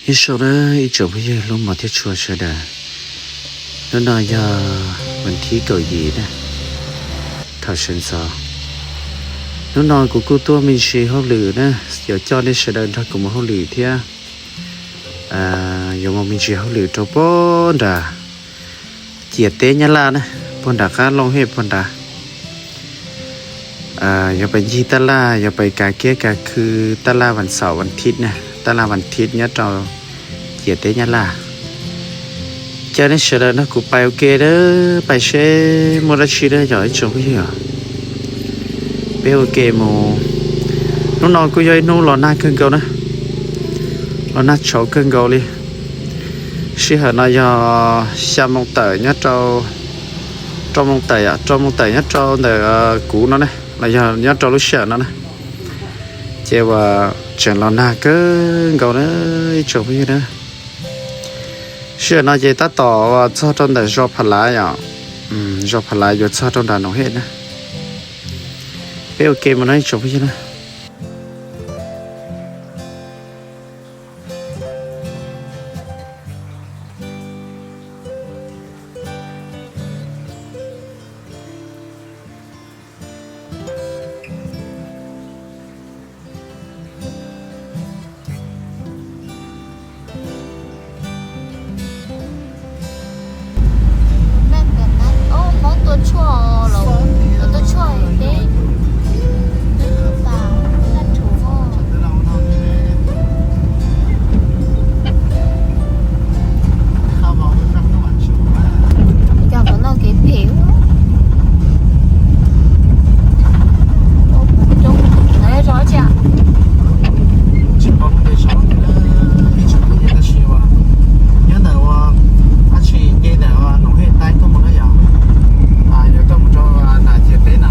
Nyob zoo na ib tsoom phooj ywg hlub mos thiab tshua sawv daws. Hnub no yog vas thib kaum yim na, thaum sawv ntxov. Hnub no kuv kuj tuaj me ntsis hauj lwm na, yuav coj nej sawv daws nrog kuv mus hauj lwm thiab. Yuav mus me ntsis hauj lwm rau puag nram ciam teb Nyab Laj na, puag nram qab Looj Hej puag nrad. Yuav pais ncig taj laj, yuav pais kav kiab kav khw taj laj vas xaum vas thib na, taj laj vas thib nyob rau ciam teb Nyab Laj. Caw nej sawv daws nrog kuv pais ua ke na, pais seb muaj dab tsi na yog ib tsoom phooj ywg. Peb ua ke mus. Hnub no kuj yog ib hnub los nag kawg nkaus na, los nag tshauv kawg nkaus li. Sij hawm no yog xya moo tawm nyob rau, rau moo tawm, rau moo tawm nyob rau ntawm kuv no na, los yog nyob rau lub sij hawm no na. Ces uas tseem los nag kawg nkaus na ib tsoom phooj ywg na. Sij hawm no ces tab tom uas txog rau ntawm zos Pha Lav yom, zos Pha Lav yuav txog rau nram Noom Hej na. Peb ua ke mus no ib tsoom phooj ywg na. Cov qhov no kev phem. Tsis paub lub npe saud, tab sis uas nyob ntawm ua dab tsi nce ntawm Noom Hej taib tuaj mus na yom, yuav tuaj mus rau nram ciam teb na.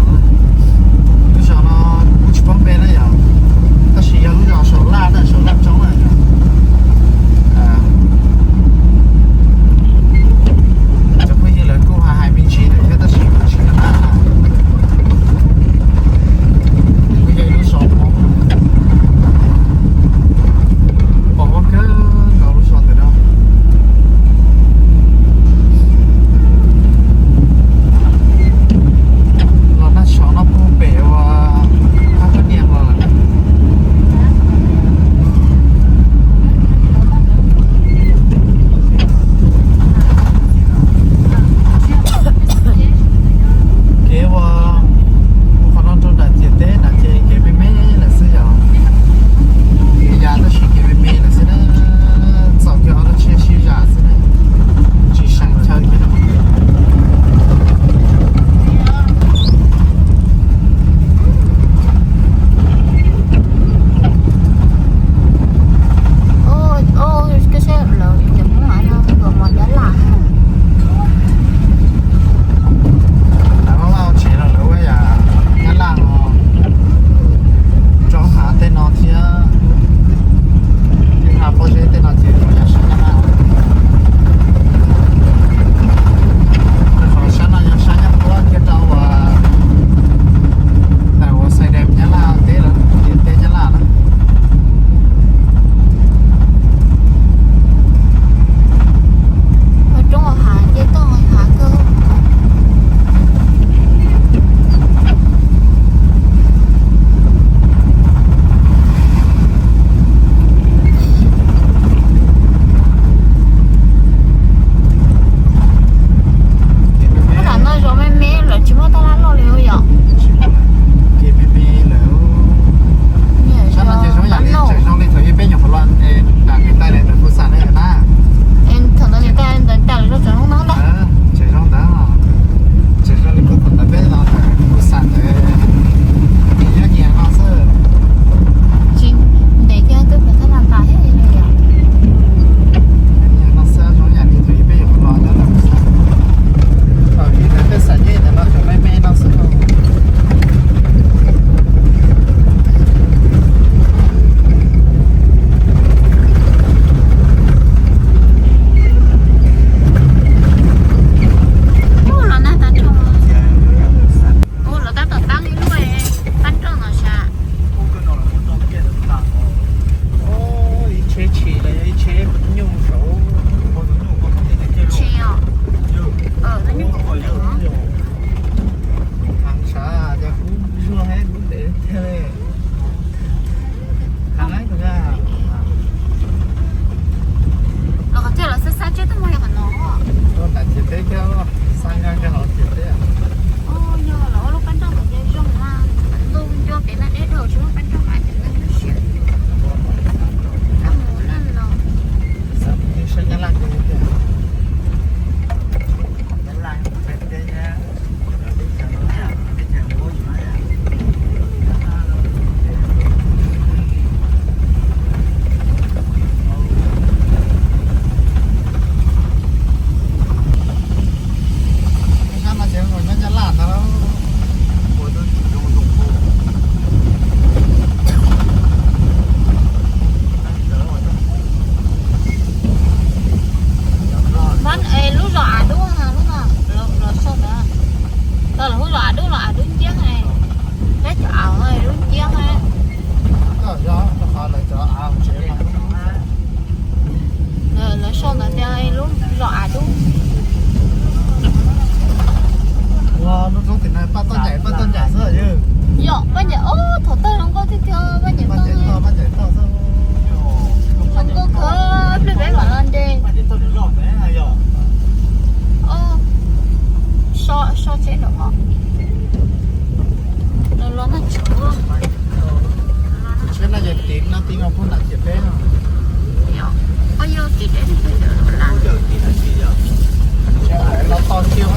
Los tos kiu,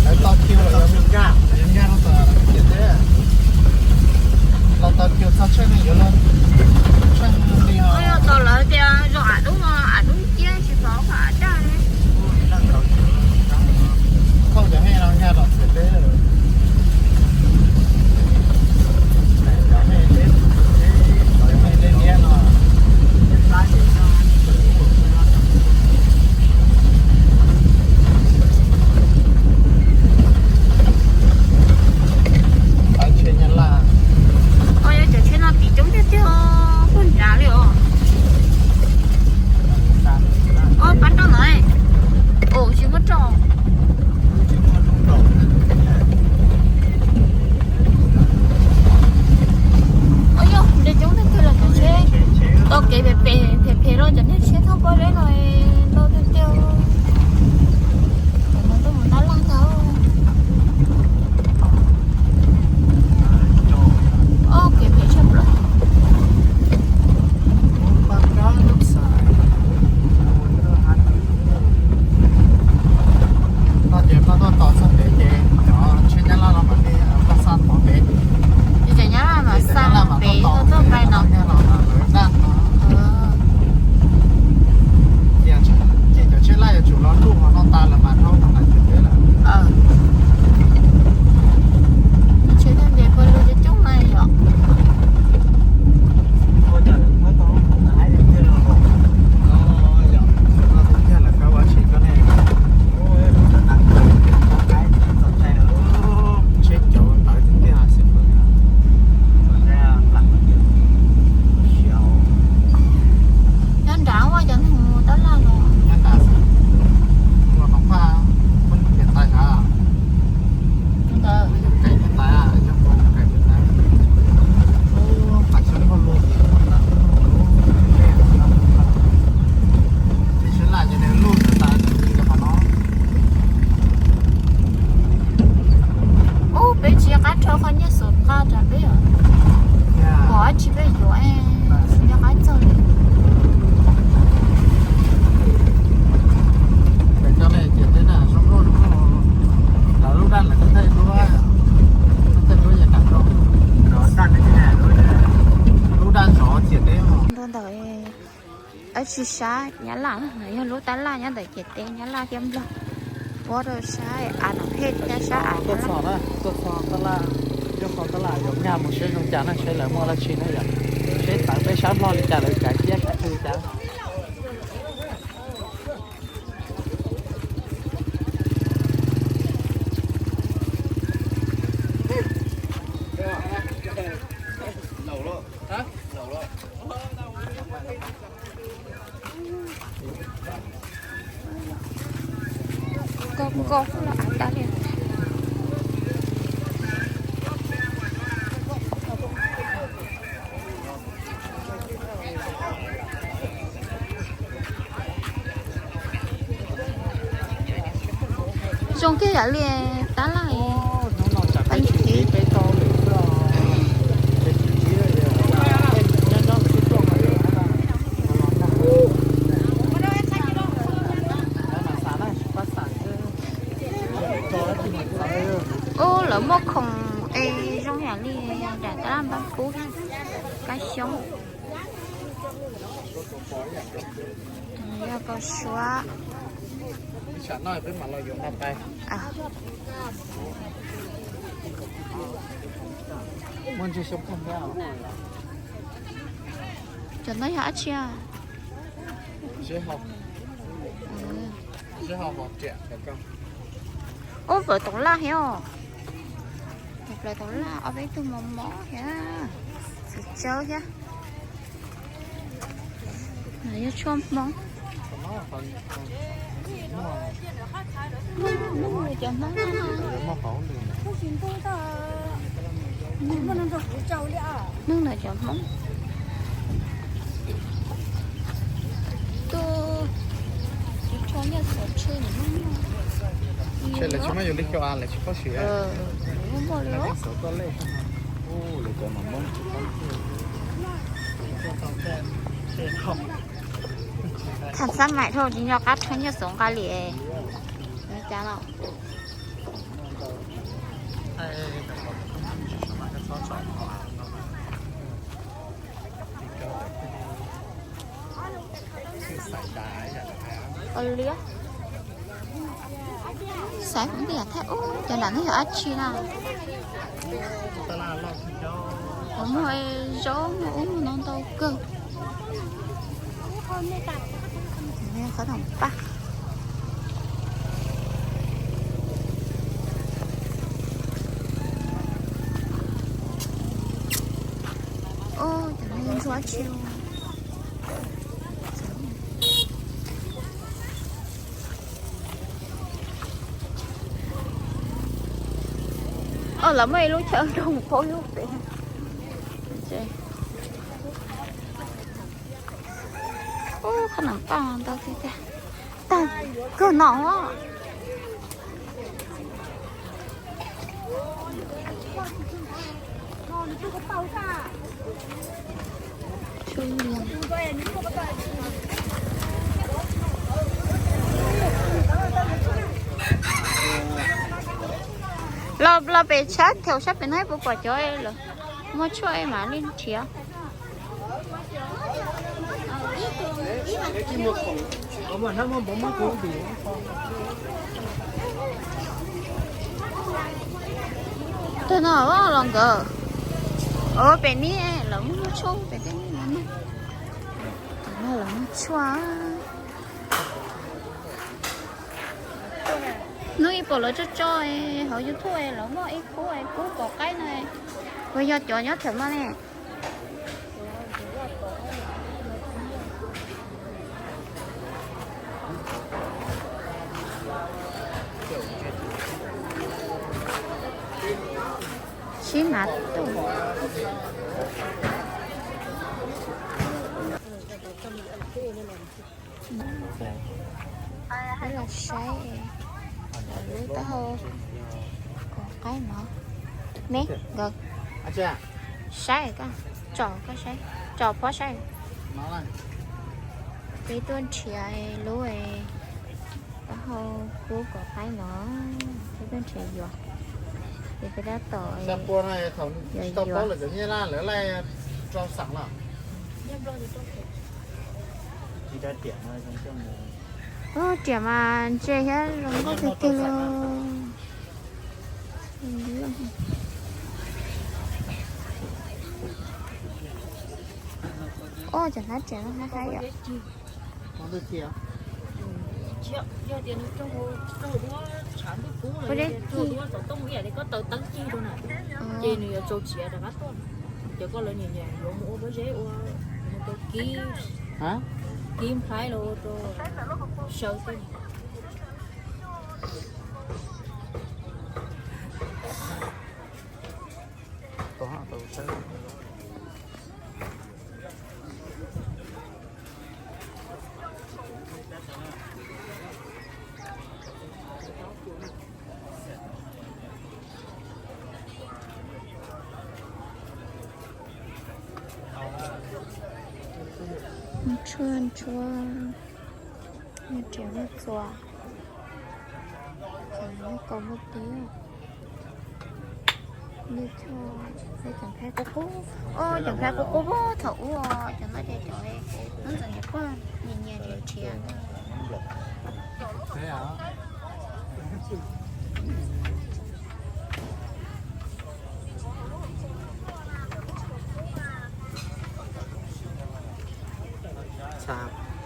lawv tos kiu los yog nkag rau tom ciam teb. Los tos kiu txog tsheb ne yuav los tsheb li os. Tos lawv tias zoo av dub, av dub ciab tsis pom qhov av daj ne. Thauj cov me no nkag rau ciam teb. Os, yog cov tsheb no tim coob tiag tiag, puag nrad li os. Os, pab rau no. Os, tsis muaj rau. Os, yog nte coob tiag tiag los cov tsheb tau kev phem phem phem phem rau cov niag tsheb thauj pob zeb no ntau tiag tiag. Cov no tuaj mus tab laj ntag. Ob, kev phem tshaj plaws. No ces no tuaj tos txog pem ces cov tsheb nyab laj los mam li pab xa pov pem. Ces cov nyab laj mam xa pem tuaj pais no. Ces cov tsheb laj yuav tsum los luj hov no tas lawm mas dhau mus qhov ciam teb lawm. Tsheb ntes pawg lug coob coob na yom. Tiag lawm koj ua tsis koj ne. Tsheb cauv ntawd tiag tiag xwb. Nyob nrad ua cov neeg mus tab laj los. Nyob nrad xwb. Ua tom qab muab niam tais hav. Tus ntawd. Niam tais, niam tais. Ub, qhov xyoob pog lug. Ces sab laj ces nws luj tas tas li rau qhov no. Ub, peb tsis nco qab rau qhov nyiaj xov qab rau peb os. Pom dab tsi peb yuav, nco qab txog li. Lawv lub daj lawv thiaj duab, thiaj duab yeej kam rau. Lub daj zov ciam teb. Ntu ntawd dab tsi sab nyab laj, yog lub tab laj nyob ntawm ciam teb nyab laj thiab nplog. Puab rau sab av no phem thiab sab av nyab laj. Tuaj txog tab laj, nyob qhov tab laj yuav nkag mus seb zoo cas na, seb lawv muaj dab tsi na yom. Seb tawv peb sab nplog li cas lawv kav ciaj kav twg cas. Nkauj nkauj los av tag li. Zoo kiag yam li tab laj. Ub, lawv muaj khoom es zoo yam li nram tab laj npab kub, kab xyoob. Yog kaus suab. Cov no yog dab tsi? Ub, plaws toov laj thiab os. Plaws toov laj, ob peb tug mos mos thiab, txiv tsawb thiab. Yog tshuaj Hmoob. Cov Hmoob, neeg ntawm cov Hmoob. Tuaj, tsis tso nyiaj xov tsheb. Lawv tsis muaj yus li xyoo av lawv tsis paub siv. Muaj li. Lawv cov Hmoob tsis paub siv. Tham xab maim dhau tsis nco qab rho nyiaj xov nqa li. Cas los liab. Xaiv kuv tias thaij ub cov nram no yog dab tsi na. Muaj zaub muaj ub muaj no ntau kawg. Qhov no paj. Ub, cov no ntxhua tsi. Oj, lawv muaj ib lub chaw nrog paub lub pem. Ub, qhov no paj ntau tiag tiag. Tag kawg no. Los, los pem tshab thaum sab pem no puas pom cov lawv muag tshuaj mas li nrhiav. Tus no los nkawd, pem ni lawv muag tshuaj pem tej no. Tus no lawv muag tshuaj. Hnub ib pom lawv tso tso hauv YouTube lawv muaj ib khub kub pom qaib no, puas yog cov nyob thaum no ne? Sib mav tuaj. Los saib lub taub hau kom qaib no. Me nkawd saib, tsom koj saib, tsom phob saib. Peb tuaj nrhiav lub taub hau kub kom qaib no, peb tuaj nrhiav yuav. Ces peb tab tom yuav yuav. Ub, riam mas ntse thiab zoo nkauj tiag tiag li. Ub, cov hnab riam no hab hab yom. Ua dab tsi? Ces nws yuav tsau tsiav rov qab tuaj. Ces koj lawv nyiam nyiam yuav mus ua pob zeb ua, mus rau kib, kib nplhaib los ua rau saw xwb. Ntshua ntshua, riam muaj txua, cov no kaus muaj tiab. Cov nplhaib qub qub, cov nplhaib qub qub thaum ub, cov no ces cov hnub ntxawm niam pog nyiam nyiam nrhiav nrhiav. Txha,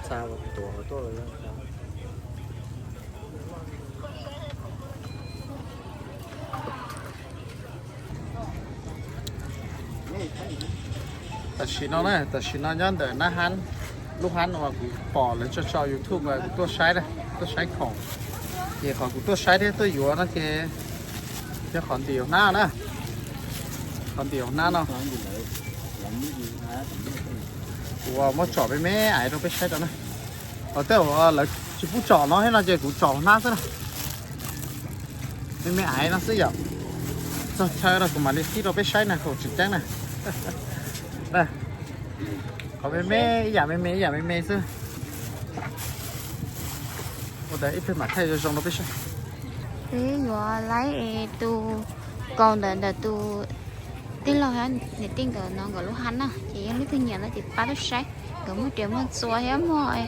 txha tuav tuaj lawm. Tam sim no na, tam sim no nyob ntawm nab hab, lub hab uas kuv pom lawv tso tso YouTube uas kuv tuaj saib, tuaj saib khoom. Ces qhov kuv tuaj saib thiab tuaj yuav no ces yog qhov ntim hnab na. Qhov ntim hnab no, kuv muab tsom me me aiv rau peb saib rau na. Qhov tej uas lawv tsis pub tsom no thiab no ces kuv tsom hnab xwb na. Me me aiv no xwb yom. Txog chaw no kuv mam li qhib rau peb saib na, khoom tseem ceeb na. Me me ib yam me me ib yam me me xwb. Ua ntawd ib pliag mam thaij zoo zoo rau peb saib. Peb yuav laib tus kaus ntawm ntawm tus tij laug niam tij nkawd no nkawd lub hab na, ces yog leej twg nyiam no ces pab tuaj saib. Nkawd muaj riam muaj txuas thiab muaj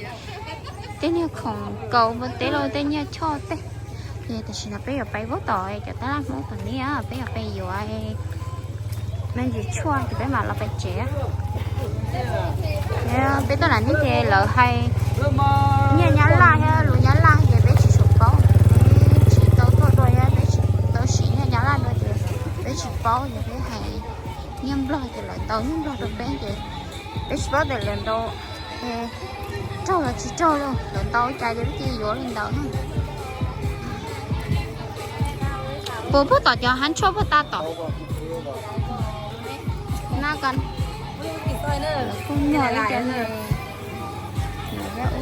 tej niag khoom kaus npua teb los tej nyiaj choj tej. Ces tam sim no peb yuav pais pub tom cov tab laj Hmoob tom ni, peb yuav pais yuav me ntsis tshuaj ces peb mam los pais tsev. Peb tuaj nram nej ces lawv hais nyiaj Nyab Laj thiab lus Nyab Laj ces peb tsis tshua paub, peb tsis tau tuaj dua thiab peb tsis tau siv nyiaj Nyab Laj dua ces peb tsis paub ces peb hais nyiaj Nplog ces lawv ntaus nyiaj Nplog rau peb ces peb tsis paub tias lawv ntaus raug los tsis raug li, lawv ntaus cas ces peb cia yuav li ntawd na. Puas pub tom cov hab tshuaj puag ta tom na? Ko kuj muaj ib co